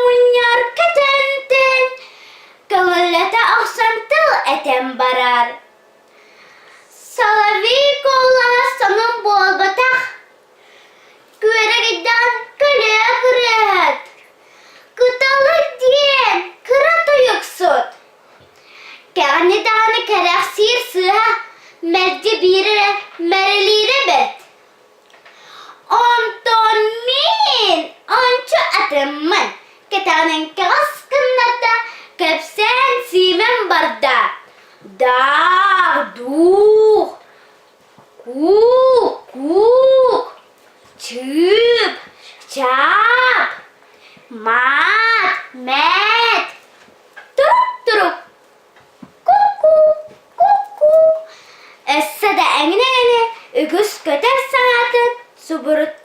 мунньар кэтэнтэн көҥүллэтэ охсон тыл этэн барар. Соловей куолаһа сонун буолбатах, күөрэгэйдээн көлөөк ырыаһыт, кыталык диэн кыра тойуксут. Кэҕини даҕаны кэрэхсиир сыыһа, мэлдьи биир эрэ мэрилиирэ бэрт. Онтон мин ончу атыммын, кэтэҕинэн кэҕис гыннарда, кэпсээн сиимэн барда. Даах-дуух, куук-куук, чыып, чаап, маат, мээт, турук-турук, Ку-ку, ку-ку. Өссө да эҥин-эҥини үгүс көтөр саҥатын субурутта.